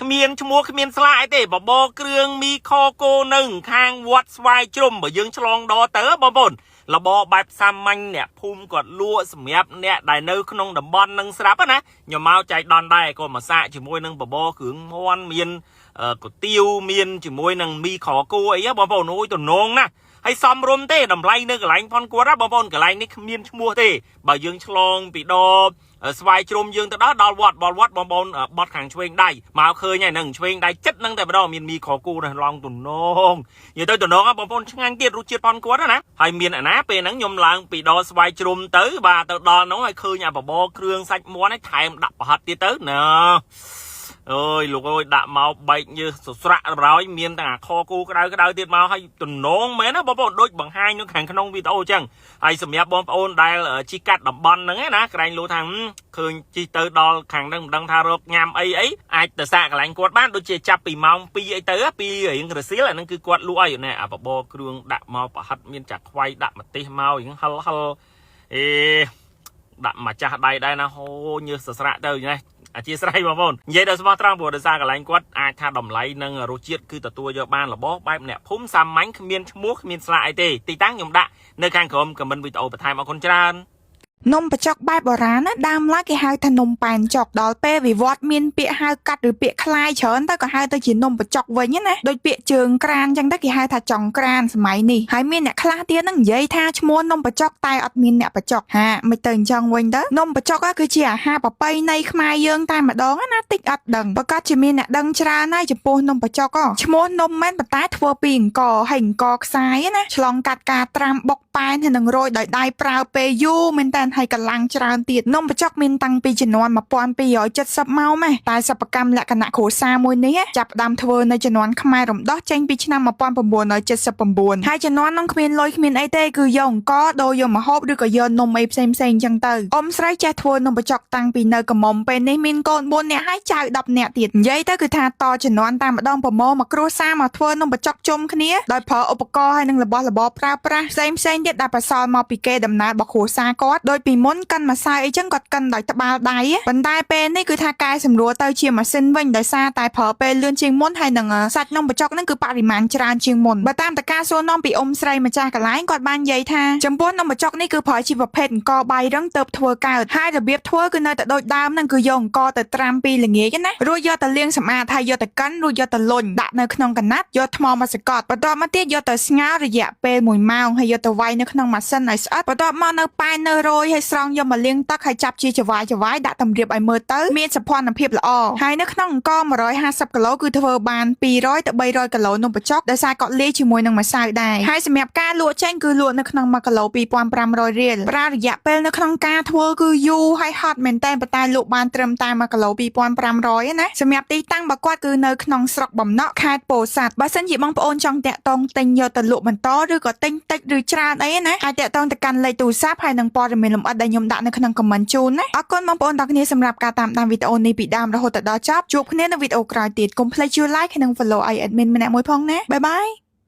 គ្មានឈ្មោះគ្មានស្លាកអីទេបបរគ្រឿងមីខគោនឹងខាងវត្តស្វាយជ្រុំបើយើងឆ្លងដទៅបងប្អូនរបរបែបសាមញ្ញអ្នកភូមិគាត់លក់សម្រាប់អ្នកដែលនៅក្នុងតំបន់នឹងស្រាប់ណាខ្ញុំមកចែកដនដែរក៏មកសាកជាមួយនឹងបបរគ្រឿងមន់មានគុទាវមានជាមួយនឹងមីខគោអីបងប្អូនអូយតំនងណាស់ហើយសំរុំទេតម្លៃនៅកន្លែងផនគាត់ណាបងប្អូនកន្លែងនេះគ្មានឈ្មោះទេបើយើងឆ្លងពីដស្វាយជ្រុំយើងទៅដល់ដល់វត្តបលវត្តបងប្អូនបត់ខាងឆ្វេងដៃមកឃើញហើយនឹងឆ្វេងដៃចិត្តនឹងតែម្ដងមានមីខគូនៅឡងទំនងនិយាយទៅទំនងបងប្អូនឆ្ងាញ់ទៀតរសជាតិផនគាត់ណាហើយមានអាណាពេលហ្នឹងខ្ញុំឡើងពីដស្វាយជ្រុំទៅបាទទៅដល់ហ្នឹងហើយឃើញអាបបរគ្រឿងសាច់មាន់ឲ្យថែមដាក់ប្រហិតទៀតទៅណាអើយលោកអើយដាក់មកបែកញើសសស្រាក់រយមានទាំងអាខគូក្តៅក្តៅទៀតមកហើយទំនងមែនណាបងប្អូនដូចបង្ហាញនៅខាងក្នុងវីដេអូអញ្ចឹងហើយសម្រាប់បងប្អូនដែលជិះកាត់តំបន់ហ្នឹងណាក្រែងលោថាឃើញជិះទៅដល់ខាងហ្នឹងមិនដឹងថារកញ៉ាំអីអីអាចទៅសាកកន្លែងគាត់បានដូចជាចាប់ពីម៉ោង2អីទៅពីរៀងរសៀលអាហ្នឹងគឺគាត់លក់អីណែអាបបរគ្រឿងដាក់មកប្រហិតមានចាក់ខ្វៃដាក់ម្ទេសមករៀងហិលហិលអេដាក់មកចាស់ដៃដែរណាហូញើសស្រាក់ទៅណាអធិស្ឋានបងប្អូននិយាយដល់ស្មោះត្រង់ព្រោះដោយសារកន្លែងគាត់អាចថាតម្លៃនិងរសជាតិគឺទទួលយកបានរបស់បែបអ្នកភូមិសាមញ្ញគ្មានឈ្មោះគ្មានស្លាកអីទេទីតាំងខ្ញុំដាក់នៅខាងក្រោម comment វីដេអូបន្ថែមអរគុណច្រើន នំបញ្ចុកបែបបុរាណណាដើមឡើយគេហៅថានំប៉ែនចុកដល់ពេលវិវត្តមានពាក្យហៅកាត់ឬពាក្យคล้ายច្រើនទៅក៏ហៅទៅជានំបញ្ចុកវិញណាដូចពាក្យជើងក្រានចឹងទៅគេហៅថាចុងក្រានសម័យនេះហើយមានអ្នកខ្លះទៀតហ្នឹងនិយាយថាឈ្មោះនំបញ្ចុកតែអត់មានអ្នកបញ្ចុកហាមិនទៅអញ្ចឹងវិញទៅនំបញ្ចុកគឺជាអាហារប្រពៃណីខ្មែរយើងតែម្ដងណាតិចអត់ដឹងប្រកាសជាមានអ្នកដឹងច្រើនហើយចំពោះនំបញ្ចុកឈ្មោះនំមែនប៉ុន្តែធ្វើពីអង្ករហើយអង្ករខ្សាយណាឆ្លងកាត់ការត្រាំបុកប៉ែនហើយនឹងរោយដោយដៃប្រើពេលយូរមែនតើហើយកម្លាំងច្រើនទៀតនំបញ្ចុកមានតាំងពីជំនាន់1270មកម៉េះតែសិប្បកម្មលក្ខណៈគ្រួសារមួយនេះចាប់ផ្ដើមធ្វើនៅជំនាន់ខ្មែររំដោះចេញពីឆ្នាំ1979ហើយជំនាន់នោះគ្មានលុយគ្មានអីទេគឺយកអង្ករដូរយកម្ហូបឬក៏យកនំអីផ្សេងផ្សេងអញ្ចឹងទៅអ៊ំស្រីចេះធ្វើនំបញ្ចុកតាំងពីនៅកំមុំពេលនេះមានកូន4នាក់ហើយចៅ10នាក់ទៀតនិយាយទៅគឺថាតជំនាន់តាមម្ដងប្រមូលមកគ្រួសារមកធ្វើនំបញ្ចុកជុំគ្នាដោយប្រើឧបករណ៍ហើយនឹងរបស់របរប្រើប្រាស់ផ្សេងផ្សេងទៀតដែលបន្សល់មកពីគេដំណើររបស់គ្រួសារគាត់ដោយពីមុនកិនម្សៅអីចឹងគាត់កិនដោយត្បាល់ដៃប៉ុន្តែពេលនេះគឺថាកែសម្រួលទៅជាម៉ាស៊ីនវិញដោយសារតែប្រើពេលលឿនជាងមុនហើយនឹងសាច់នំបញ្ចុកហ្នឹងគឺបរិមាណច្រើនជាងមុនបើតាមតការសួរនាំពីអ៊ំស្រីម្ចាស់កន្លែងគាត់បាននិយាយថាចំពោះនំបញ្ចុកនេះគឺប្រើជាប្រភេទអង្ករបាយរឹងទៅធ្វើកើតហើយរបៀបធ្វើគឺនៅតែដូចដើមហ្នឹងគឺយកអង្ករទៅត្រាំពីល្ងាចណារួចយកទៅលាងសម្អាតហើយយកទៅកិនរួចយកទៅលុញដាក់នៅក្នុងកណាត់យកថ្មមកសកត់បន្ទាប់មកទៀតយកទៅស្ងោររយៈពេល1ម៉ោងហើយយកទៅវាយនៅក្នុងម៉ាស៊ីនឲ្យស្អិតបន្ទាប់មកនៅប៉ែននៅរយហើយស្រង់យកមកលាងទឹកហើយចាប់ជាចវាយចវាយដាក់តម្រៀបឲ្យមើលទៅមានសោភ័ណភាពល្អហើយនៅក្នុងអង្ករ150គីឡូគឺធ្វើបាន200ទៅ300គីឡូនំបញ្ចុកដោយសារគាត់លាយជាមួយនឹងម្សៅដែរហើយសម្រាប់ការលក់ចេញគឺលក់នៅក្នុង1គីឡូ2500រៀលប្រើរយៈពេលនៅក្នុងការធ្វើគឺយូរហើយហត់មែនតើប៉ុន្តែលក់បានត្រឹមតែ1គីឡូ2500ណាសម្រាប់ទីតាំងរបស់គាត់គឺនៅក្នុងស្រុកបំណក់ខេត្តពោធិ៍សាត់បើសិនជាបងប្អូនចង់តាក់ទងទិញយកទៅលក់បន្តឬក៏ទិញតិចឬច្រើនអីណាអាចតាក់ទងទៅកាន់លេខទូរស័ព្ទហើយនិងព័ត៌មានលម្អិតដែលខ្ញុំដាក់នៅក្នុង comment ជូនណាអរគុណបងប្អូនទាំងគ្នាសម្រាប់ការតាមដានវីដេអូនេះពីដើមរហូតដល់ចប់ជួបគ្នានៅវីដេអូក្រោយទៀតកុំភ្លេចជួយ like និង follow ឲ្យ admin ម្នាក់មួយផងណាbye bye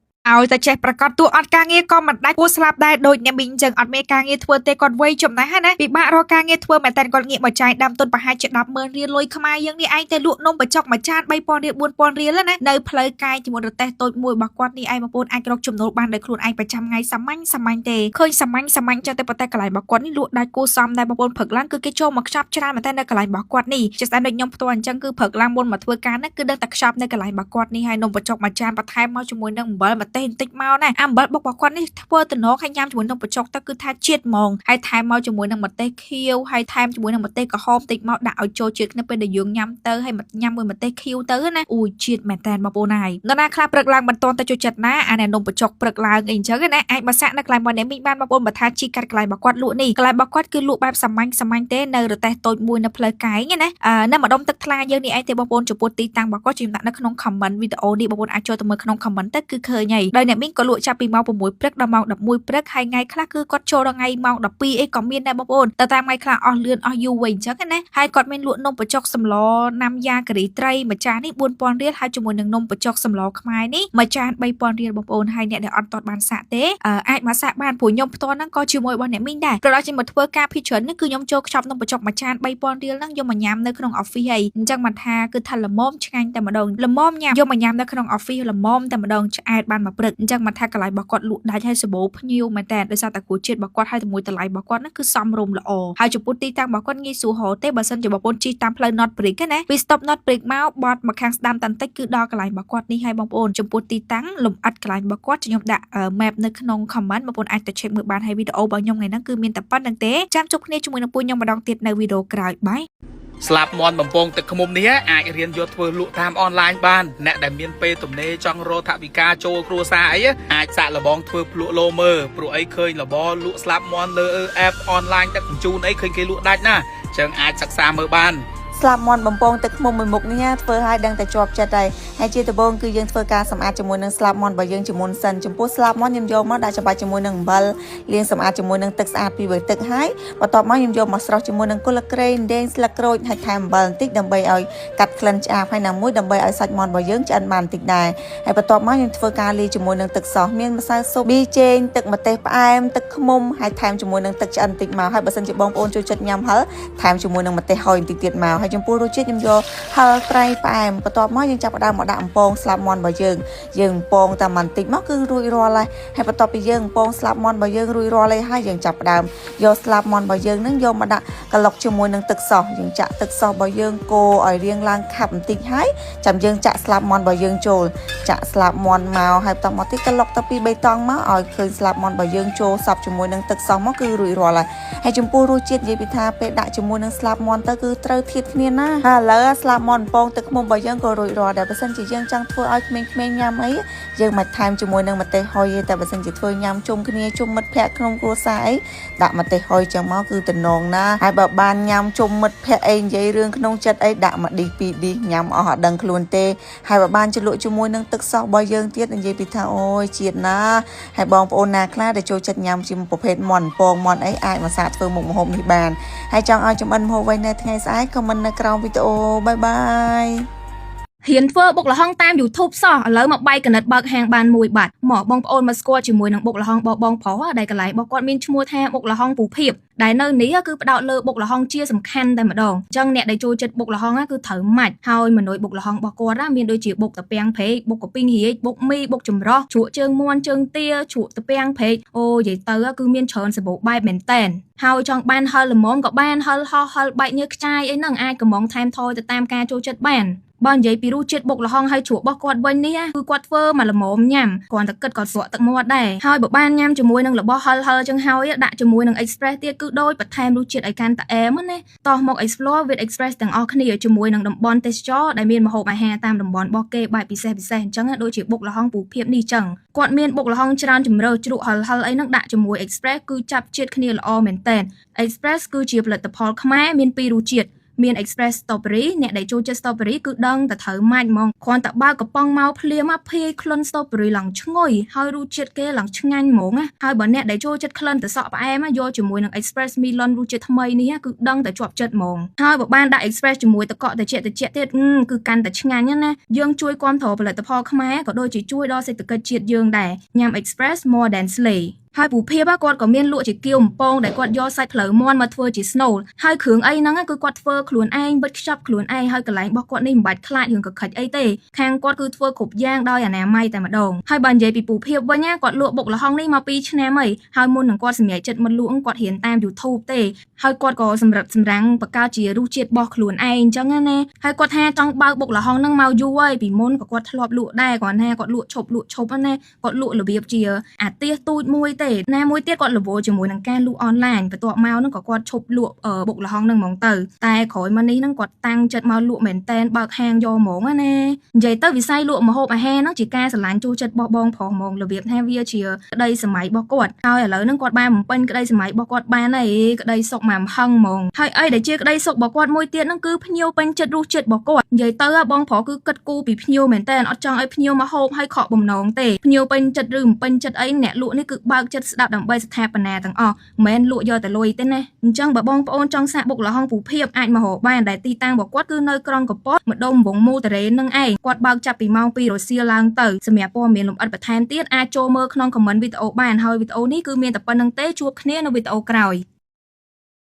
ឲ្យតែចេះប្រកាសទោះអត់ការងារក៏មិនដាច់ពោះស្លាប់ដែរដូចអ្នកមីងចឹងអត់មានការងារធ្វើទេគាត់វ័យចំណាស់ហើយណាពិបាករកការងារធ្វើមែនតើគាត់ងាកមកចាយដើមទុនប្រហែលជា100000រៀលលុយខ្មែរយើងនេះឯងទៅលក់នំបញ្ចុកមួយចាន3000រៀល4000រៀលណានៅផ្លូវកាយជាមួយរទេះតូចមួយរបស់គាត់នេះឯងបងប្អូនអាចរកចំណូលបានដោយខ្លួនឯងប្រចាំថ្ងៃសាមញ្ញសាមញ្ញទេឃើញសាមញ្ញសាមញ្ញចឹងតែប៉ុន្តែកន្លែងរបស់គាត់នេះលក់ដាច់គួសមដែរបងប្អូនព្រឹកឡើងគឺគេចូលមកខ្ចប់ច្រើនមែនតើនៅកន្លែងរបស់គាត់នេះជាស្ដែងដូចខ្ញុំផ្ទាល់អញ្ចឹងគឺព្រឹកឡើងមុនមកធ្វើការនេះគឺដឹងតែខ្ចប់នៅកន្លែងរបស់គាត់នេះហើយនំបញ្ចុកមួយចានបន្ថែមមកជាមួយនឹងអំបិលម្ទេសបន្តិចមកណាអំបិលបុករបស់គាត់នេះធ្វើតំណងឲ្យញ៉ាំជាមួយនំបញ្ចុកទៅគឺថាជាតិហ្មងហើយថែមមកជាមួយនឹងម្ទេសខៀវហើយថែមជាមួយនឹងម្ទេសក្រហមតិចមកដាក់ឲ្យចូលជាតិគ្នាពេលដែលយើងញ៉ាំទៅហើយមកញ៉ាំមួយម្ទេសខៀវទៅណាអូយជាតិមែនតើបងប្អូនហើយនរណាខ្លះព្រឹកឡើងមិនទាន់ទៅចូលចិត្តណាអានេះនំបញ្ចុកព្រឹកឡើងអីអញ្ចឹងណាអាចមកសាក់នៅកន្លែងរបស់អ្នកមីងបានបងប្អូនបើថាជីកាត់កន្លែងរបស់គាត់លក់នេះកន្លែងរបស់គាត់គឺលក់បែបសាមញ្ញសាមញ្ញទេនៅរទេះតូចមួយនៅផ្លូវកែងណាអឺនៅម្ដុំទឹកថ្លាយើងនេះឯងទេបងប្អូនចំពោះទីតាំងរបស់គាត់ខ្ញុំដាក់នៅក្នុង comment វីដេអូនេះបងប្អូនអាចចូលទៅមើលក្នុង comment ទៅគឺឃើញហើយ។ ដោយអ្នកមីងក៏លក់ចាប់ពីម៉ោង6ព្រឹកដល់ម៉ោង11ព្រឹកហើយថ្ងៃខ្លះគឺគាត់ចូលដល់ថ្ងៃម៉ោង12អីក៏មានដែរបងប្អូនតែតាមថ្ងៃខ្លះអស់លឿនអស់យូរវិញអញ្ចឹងណាហើយគាត់មានលក់នំបញ្ចុកសម្លណាំយ៉ាការីត្រីមួយចាននេះ4000រៀលហើយជាមួយនឹងនំបញ្ចុកសម្លខ្មែរនេះមួយចាន3000រៀលបងប្អូនហើយអ្នកដែលអត់ទាន់បានសាកទេអាចមកសាកបានព្រោះខ្ញុំផ្ទាល់ហ្នឹងក៏ជាមួយរបស់អ្នកមីងដែរព្រោះដល់ចេញមកធ្វើការភីច្រើនហ្នឹងគឺខ្ញុំចូលខ្ចប់នំបញ្ចុកមួយចាន3000រៀលហ្នឹងយកមកញ៉ាំនៅក្នុង office ហើយអញ្ចឹងមិនថាគឺថាល្មមឆ្ងាញ់តែម្ដងល្មមញ៉ាំយកមកញ៉ាំនៅក្នុង office ល្មមតែម្ដងឆ្អែតបានមួយព្រឹកអញ្ចឹងមិនថាកន្លែងរបស់គាត់លក់ដាច់ហើយសម្បូរភ្ញៀវមែនតើដោយសារតែគូជាតិរបស់គាត់ហើយជាមួយតម្លៃរបស់គាត់ហ្នឹងគឺសមរម្យល្អហើយចំពោះទីតាំងរបស់គាត់ងាយស្រួលរកទេបើសិនជាបងប្អូនជិះតាមផ្លូវ North Bridge ណាពី stop North Bridge មកបត់មកខាងស្ដាំតាន់តិចគឺដល់កន្លែងរបស់គាត់នេះហើយបងប្អូនចំពោះទីតាំងលំអិតកន្លែងរបស់គាត់ខ្ញុំដាក់ map នៅក្នុង comment បងប្អូនអាចទៅ check មើលបានហើយវីដេអូរបស់ខ្ញុំថ្ងៃហ្នឹងគឺមានតែប៉ុណ្្នឹងទេចាំជួបគ្នាជាមួយនឹងពួកខ្ញុំម្ដងទៀតនៅវីដេអូក្រោយបាយ។ ស្លាបមាន់បំពងទឹកឃ្មុំនេះអាចរៀនយកធ្វើលក់តាមអនឡាញបានអ្នកដែលមានពេលទំនេរចង់រកថវិកាចូលគ្រួសារអីអាចសាកល្បងធ្វើភ្លក់លោមើលព្រោះអីឃើញលបលក់ស្លាបមាន់លើ app អនឡាញដឹកជញ្ជូនអីឃើញគេលក់ដាច់ណាចឹងអាចសិក្សាមើលបាន។ ស្លាបមាន់បំពងទឹកឃ្មុំមួយមុខនេះធ្វើឲ្យដឹងតែជាប់ចិត្តហើយហើយជាដំបូងគឺយើងធ្វើការសម្អាតជាមួយនឹងស្លាបមាន់របស់យើងជាមុនសិនចំពោះស្លាបមាន់ខ្ញុំយកមកដាក់ច្បាច់ជាមួយនឹងអំបិលលាងសម្អាតជាមួយនឹងទឹកស្អាតពីរបីទឹកហើយបន្ទាប់មកខ្ញុំយកមកស្រុះជាមួយនឹងគល់ក្រែងដេងស្លឹកក្រូចហើយថែមអំបិលបន្តិចដើម្បីឲ្យកាត់ក្លិនឆ្អាបហើយណាមួយដើម្បីឲ្យសាច់មាន់របស់យើងឆ្អិនបានបន្តិចដែរហើយបន្ទាប់មកខ្ញុំធ្វើការលាយជាមួយនឹងទឹកសោះមានម្សៅស៊ុបប៊ីចេងទឹកម្ទេសផ្អែមទឹកឃ្មុំហើយថែមជាមួយនឹងទឹកឆ្អិនបន្តិចមកហើយបើសិនជាបងប្អូនចូលចិត្តញ៉ាំហឹរថែមជាមួយនឹងម្ទេសហុយបន្តិចទៀតមកហើយចំពោះរសជាតិខ្ញុំយកហឹរប្រៃផ្អែមបន្ទាប់មកយើងចាប់ផ្ដើមមកដាក់អំពងស្លាបមាន់របស់យើងយើងអំពងតែបន្តិចមកគឺរួចរាល់ហើយហើយបន្ទាប់ពីយើងអំពងស្លាបមាន់របស់យើងរួចរាល់ហើយហើយយើងចាប់ផ្ដើមយកស្លាបមាន់របស់យើងនឹងយកមកដាក់ក្លុកជាមួយនឹងទឹកសោះយើងចាក់ទឹកសោះរបស់យើងកូរឲ្យរាងឡើងខាប់បន្តិចហើយចាំយើងចាក់ស្លាបមាន់របស់យើងចូលចាក់ស្លាបមាន់មកហើយបន្ទាប់មកទៀតក្លុកទៅពីរបីតង់មកឲ្យឃើញស្លាបមាន់របស់យើងចូលសព្វជាមួយនឹងទឹកសោះមកគឺរួចរាល់ហើយហើយចំពោះរសជាតិនិយាយពីថាពេលដាក់ជាមួយនឹងស្លាបមាន់ទៅគឺត្រូវធៀបគ្នាណាហើយឥឡូវស្លាបមាន់បំពងទឹកឃ្មុំរបស់យើងក៏រួចរាល់ដែរបើសិនជាយើងចង់ធ្វើឲ្យក្មេងៗញ៉ាំអីយើងមិនថែមជាមួយនឹងម្ទេសហុយទេតែបើសិនជាធ្វើញ៉ាំជុំគ្នាជុំមិត្តភ័ក្តិក្នុងគ្រួសារអីដាក់ម្ទេសហុយចឹងមកគឺតំណងណាហើយបើបានញ៉ាំជុំមិត្តភ័ក្តិអីនិយាយរឿងក្នុងចិត្តអីដាក់មួយឌីសពីរឌីសញ៉ាំអស់អត់ដឹងខ្លួនទេហើយបើបានជ្រលក់ជាមួយនឹងទឹកសោះរបស់យើងទៀតនិយាយពីថាអូយជាតិណាហើយបងប្អូនណាខ្លះដែលចូលចិត្តញ៉ាំជាប្រភេទមាន់ពងមាន់អីអាចមកសាកធ្វើមុខម្ហូបនេះបានហើយចង់ឲ្យចំអិនម្ហូបវិញនៅថ្ងៃស្អែក comment នៅក្រោមវីដេអូបាយបាយ។ រៀនធ្វើបុកល្ហុងតាម YouTube សោះឥឡូវមកបាយកណិតបើកហាងបានមួយបាត់មកបងប្អូនមកស្គាល់ជាមួយនឹងបុកល្ហុងបបងប្រុសដែលកន្លែងរបស់គាត់មានឈ្មោះថាបុកល្ហុងពូភាពដែលនៅនេះគឺផ្ដោតលើបុកល្ហុងជាសំខាន់តែម្ដងអញ្ចឹងអ្នកដែលចូលចិត្តបុកល្ហុងគឺត្រូវម៉ាច់ហើយមនុយបុកល្ហុងរបស់គាត់មានដូចជាបុកតាពាំងព្រែកបុកកាពីងរាជបុកមីបុកចម្រោះជ្រក់ជើងមាន់ជើងទាជ្រក់តាពាំងព្រែកអូនិយាយទៅគឺមានច្រើនសម្បូរបែបមែនតែនហើយចង់បានហិលល្មមក៏បានហិលហោះហិលបែកញើសខ្ចាយអីហ្នឹងអាចកំងថែមថយទៅតាមការចូលចិត្តបានបើនិយាយពីរសជាតិបុកល្ហុងហើយជ្រក់របស់គាត់វិញនេះគឺគាត់ធ្វើមកល្មមញ៉ាំគ្រាន់តែគិតក៏ស្រក់ទឹកមាត់ដែរហើយបើបានញ៉ាំជាមួយនឹងរបស់ហិលហិលចឹងហើយដាក់ជាមួយនឹង Express ទៀតគឺដូចបន្ថែមរសជាតិឲ្យកាន់តែអែមណាតោះមក Explore with Express ទាំងអស់គ្នាជាមួយនឹងតំបន់ទេសចរដែលមានម្ហូបអាហារតាមតំបន់របស់គេបែបពិសេសពិសេសអញ្ចឹងដូចជាបុកល្ហុងពូភាពនេះចឹងគាត់មានបុកល្ហុងច្រើនជម្រើសជ្រក់ហិលហិលអីហ្នឹងដាក់ជាមួយ Express គឺចាប់ជាតិគ្នាល្អមែនតើ Express គឺជាផលិតផលខ្មែរមានពីររសជាតិមាន Express Strawberry អ្នកដែលចូលចិត្ត Strawberry គឺដឹងតែត្រូវម៉ាច់ហ្មងគ្រាន់តែបើកកំប៉ុងមកភ្លាមមកភាយក្លិន Strawberry ឡើងឈ្ងុយហើយរសជាតិគេឡើងឆ្ងាញ់ហ្មងណាហើយបើអ្នកដែលចូលចិត្តក្លិនត្រសក់ផ្អែមយកជាមួយនឹង Express Melon រសជាតិថ្មីនេះគឺដឹងតែជាប់ចិត្តហ្មងហើយបើបានដាក់ Express ជាមួយទឹកកកត្រជាក់ត្រជាក់ទៀតគឺកាន់តែឆ្ងាញ់ណាយើងជួយគាំទ្រផលិតផលខ្មែរក៏ដូចជាជួយដល់សេដ្ឋកិច្ចជាតិយើងដែរញ៉ាំ Express more than slay ហើយពូភាពគាត់ក៏មានលក់ជាគៀវអំពងដែលគាត់យកសាច់ផ្លូវមាន់មកធ្វើជាស្នូលហើយគ្រឿងអីហ្នឹងគឺគាត់ធ្វើខ្លួនឯងវេចខ្ចប់ខ្លួនឯងហើយកន្លែងរបស់គាត់នេះមិនបាច់ខ្លាចរឿងកខិចអីទេខាងគាត់គឺធ្វើគ្រប់យ៉ាងដោយអនាម័យតែម្ដងហើយបើនិយាយពីពូភាពវិញណាគាត់លក់បុកល្ហុងនេះមក2ឆ្នាំហើយហើយមុននឹងគាត់សម្រេចចិត្តមកលក់គាត់រៀនតាម YouTube ទេហើយគាត់ក៏សម្រិតសម្រាំងបង្កើតជារសជាតិរបស់ខ្លួនឯងអញ្ចឹងណាហើយគាត់ថាចង់បើកបុកល្ហុងហ្នឹងមកយូរហើយពីមុនក៏គាត់ធ្លាប់លក់ដែរគ្រាន់ថាគាត់លក់ឈប់លក់ឈប់ណាគាត់លក់របៀបជាអាទៀសទូចមួយទេ។ ទេណាមួយទៀតគាត់រវល់ជាមួយនឹងការលក់អនឡាញបន្ទាប់មកហ្នឹងក៏គាត់ឈប់លក់អឺបុកល្ហុងហ្នឹងហ្មងទៅតែក្រោយមកនេះហ្នឹងគាត់តាំងចិត្តមកលក់មែនតែនបើកហាងយកហ្មងណានិយាយទៅវិស័យលក់ម្ហូបអាហារហ្នឹងជាការស្រឡាញ់ចូលចិត្តរបស់បងប្រុសហ្មងរបៀបថាវាជាក្តីសម័យរបស់គាត់ហើយឥឡូវហ្នឹងគាត់បានបំពេញក្តីសម័យរបស់គាត់បានហើយក្តីសុខមកហឹងហ្មងហើយអីដែលជាក្តីសុខរបស់គាត់មួយទៀតហ្នឹងគឺភ្ញៀវពេញចិត្តរសជាតិរបស់គាត់និយាយទៅបងប្រុសគឺគិតគូរពីភ្ញៀវមែនតើអត់ចង់ឲ្យភ្ញៀវមកហូបហើយខកបំណងទេភ្ញៀវពេញចិត្តឬមិនពេញចិត្តអីអ្នកលក់នេះគឺបើកចិត្តស្ដាប់ដើម្បីស្ថាបនាទាំងអស់មិនមែនលក់យកតែលុយទេណាអញ្ចឹងបើបងប្អូនចង់សាកបុកល្ហុងពូភាពអាចមករកបានដែលទីតាំងរបស់គាត់គឺនៅក្រុងកពតម្ដុំវងមូលតារ៉េនឹងឯងគាត់បើកចាប់ពីម៉ោង2រសៀលឡើងទៅសម្រាប់ព័ត៌មានលម្អិតបន្ថែមទៀតអាចចូលមើលក្នុង comment វីដេអូបានហើយវីដេអូនេះគឺមានតែប៉ុណ្្នឹងទេជួបគ្នានៅវីដេអូក្រោយ។